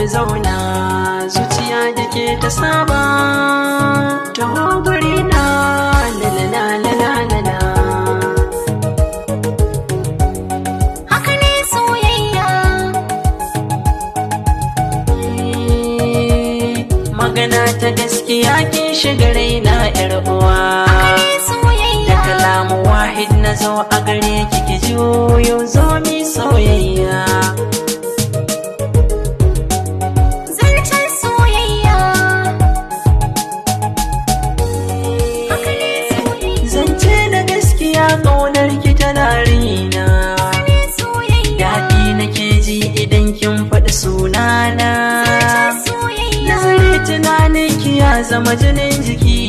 mu zauna, zuciya da ke ta saba. Taho guri na, la la la la la la. Haka ne soyayya. Magana ta gaskiya, kin shiga raina, yar uwa. Haka ne soyayya. Da kalamu wahid na zo a gare ki, ki juyo, zo mi soyayya. Zancen soyayya. Haka ne soyayya. Zance na gaskiya, ƙaunar ki tana raina. Haka ne soyayya. Daɗi nake ji idan kin faɗi sunana. Zancen soyayya. Nazari, tunanin ki ya zama jinin jikina.